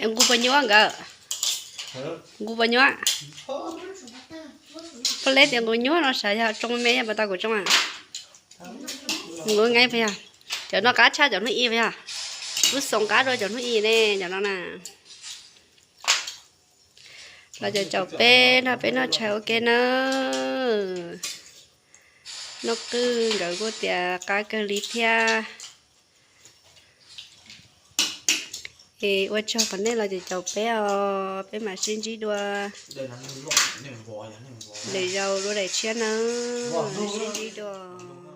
Nqus puas nyuaj nkawd? Nqus puas nyuaj? Puas leb tias nqus nyuaj no sav yog tsoo me yog puas tau kuv tsoo a? Nqus nqeeb puas yog? Cov no qab tshaj cov hnub ib puas yog? Wb xoom qab dua cov hnub ib ne cov no na. Los cov caum peb nrog peb noj tshais ua ke nawb. Noj qwj nkawd kuj tias qab kawg li thiab. Es ua tsaug qhov nej los caum peb os, peb mam sib ntsib dua lwm zaus dua daim tshiab nawb, sib ntsib dua.